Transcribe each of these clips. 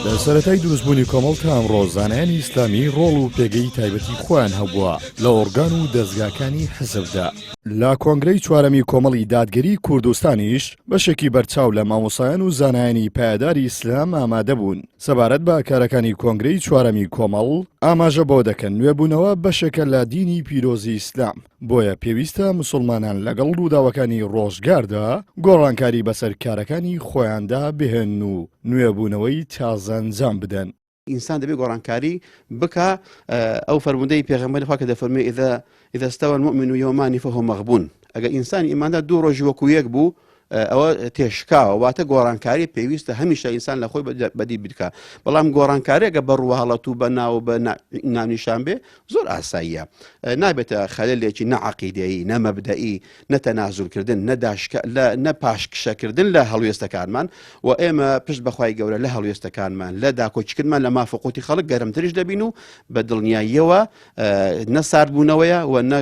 لە سەرەتای دروستبوونی کۆمەڵ تا ئەمڕۆ زانایانی ئیسلامی ڕۆڵ و پێگەی تایبەتی خۆیان هەبووە لە ئۆڕگان و دەزگاکانی حزبدا. لە کۆنگرەی چوارەمی کۆمەڵی دادگەری کوردستانیش بەشێکی بەرچاو لە مامۆستایان و زانایانی پایەداری ئیسلام ئامادەبوون. سەبارەت بە کارەکانی کۆنگرەی چوارەمی کۆمەڵ ئاماژە بەوە دەکەن نوێبوونەوە بەشێکە لە دینی پیرۆزی ئیسلام، بۆیە پێویستە مسوڵمانان لەگەڵ ڕووداوەکانی ڕۆژگاردا گۆڕانکاری بەسەر کارەکانی خۆیاندا بهێنن و نوێبوونەوەی تازە ئەنجام بدەن. ئینسان دەبێ گۆڕانکاری بکا ئەو فەرموودەی پێغەمبەری خوا کە دەفەرموێ اذا اذا استوى المؤمن يومان فهو مغبون ئەگەر ئینسانی ئیماندار دوو ڕۆژی وەکو یەک بوو ئەوە تێشکاوە واتە گۆڕانکاری پێویستە هەمیشە ئینسان لە خۆی بەدی بکە بەڵام گۆڕانکارێکە بە ڕواڵەت و بە ناو بە ناونیشان بێ زۆر ئاساییە نابێتە خەلەلێکی نە عەقیدەیی نە مەبدەئی نە تەنازولکردن نە داشکە لە نە پاشکشەکردن لە هەڵوێستەکانمان و ئێمە پشت بەخوای گەورە لە هەڵوێستەکانمان لە داکۆکیکردمان لە ماف و قوتی خەڵک گەرمتریش دەبین و بە دڵنیاییەوە نە ساردبوونەوەیە و نە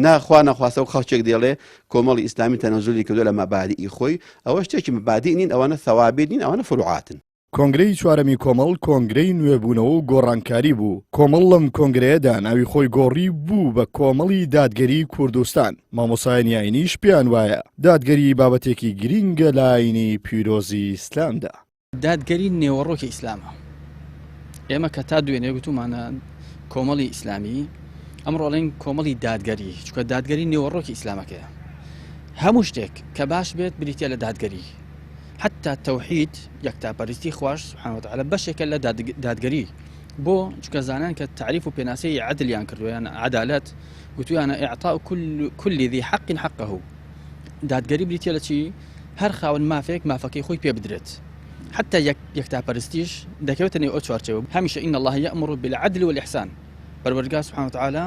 نە خوا نەخواستە و خەڵکێک دێڵێ کۆمەڵی ئیسلامی تەنەزولی کردو لە مەبادئی خۆی ئەوە شتێکی مەبادی نین ئەوانە ثەوابت نین ئەوانە فروعاتن. کۆنگرەی چوارەمی کۆمەڵ کۆنگرەی نوێبوونەوە و گۆڕانکاری بوو، کۆمەڵ لەم کۆنگرەیەدا ناوی خۆی گۆڕی بوو بە کۆمەڵی دادگەری کوردستان، مامۆستایانی ئاینیش پێیان وایە دادگەری بابەتێکی گرینگە لە ئاینی پیرۆزی ئیسلامدا. دادگەری نێوەڕۆکی ئیسلامە. ئێمە کە تا دوێنێ گوتومانە کۆمەڵی ئیسلامی، ئەمڕۆ ئەڵێین کۆمەڵی دادگەری، چونکە دادگەری نێوەڕۆکی ئیسلامەکەیە. هەموو شتێک کە باش بێت بریتییە لە دادگەری. حەتتا تەوحید، یەکتاپەرستی خواش سبحانە وتعالی بەشێکە لە دادگەری. بۆ؟ چونکە زانایان کە تەعریف و پێناسەی عەدلیان کردووە یان عەدالەت، گوتویانە ئیعطاء کل ذی حق حقه. دادگەری بریتیە لە چی؟ هەر خاوەن مافێک مافەکەی خۆی پێ بدرێت. حەتتا یەکتاپەرستیش دەکەوێتە نێو ئەو چوارچێوە. هەمیشە ان اللە یأمر بالعدل والإحسان. پەروەردگار سبحانە وتعالی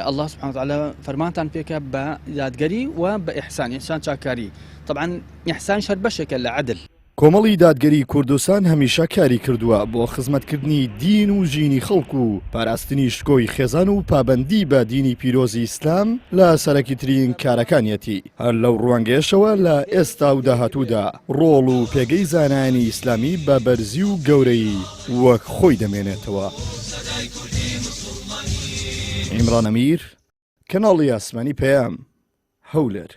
اللە سبحانە وتعالی فەرمانتان پێکە بە دادگەری و بە ئیحسان، ئیحسان چاککاری. طبعا ئیحسانیش هەر بەشێکە لە عەدل. کۆمەڵی دادگەری کوردستان هەمیشە کاری کردووە بۆ خزمەتکردنی دین و ژینی خەڵک و پاراستنی شکۆی خێزان و پابەندی بە دینی پیرۆزی ئیسلام لە سەرەکیترین کارەکانیەتی، هەر لەو ڕوانگەیەشەوە لە ئێستا و داهاتوودا ڕۆڵ و پێگەی زانایانی ئیسلامی بە بەرزی و گەورەیی وەک خۆی دەمێنێتەوە. عیمران ئەمیر، کەناڵی ئاسمانی پەیام، هەولێر.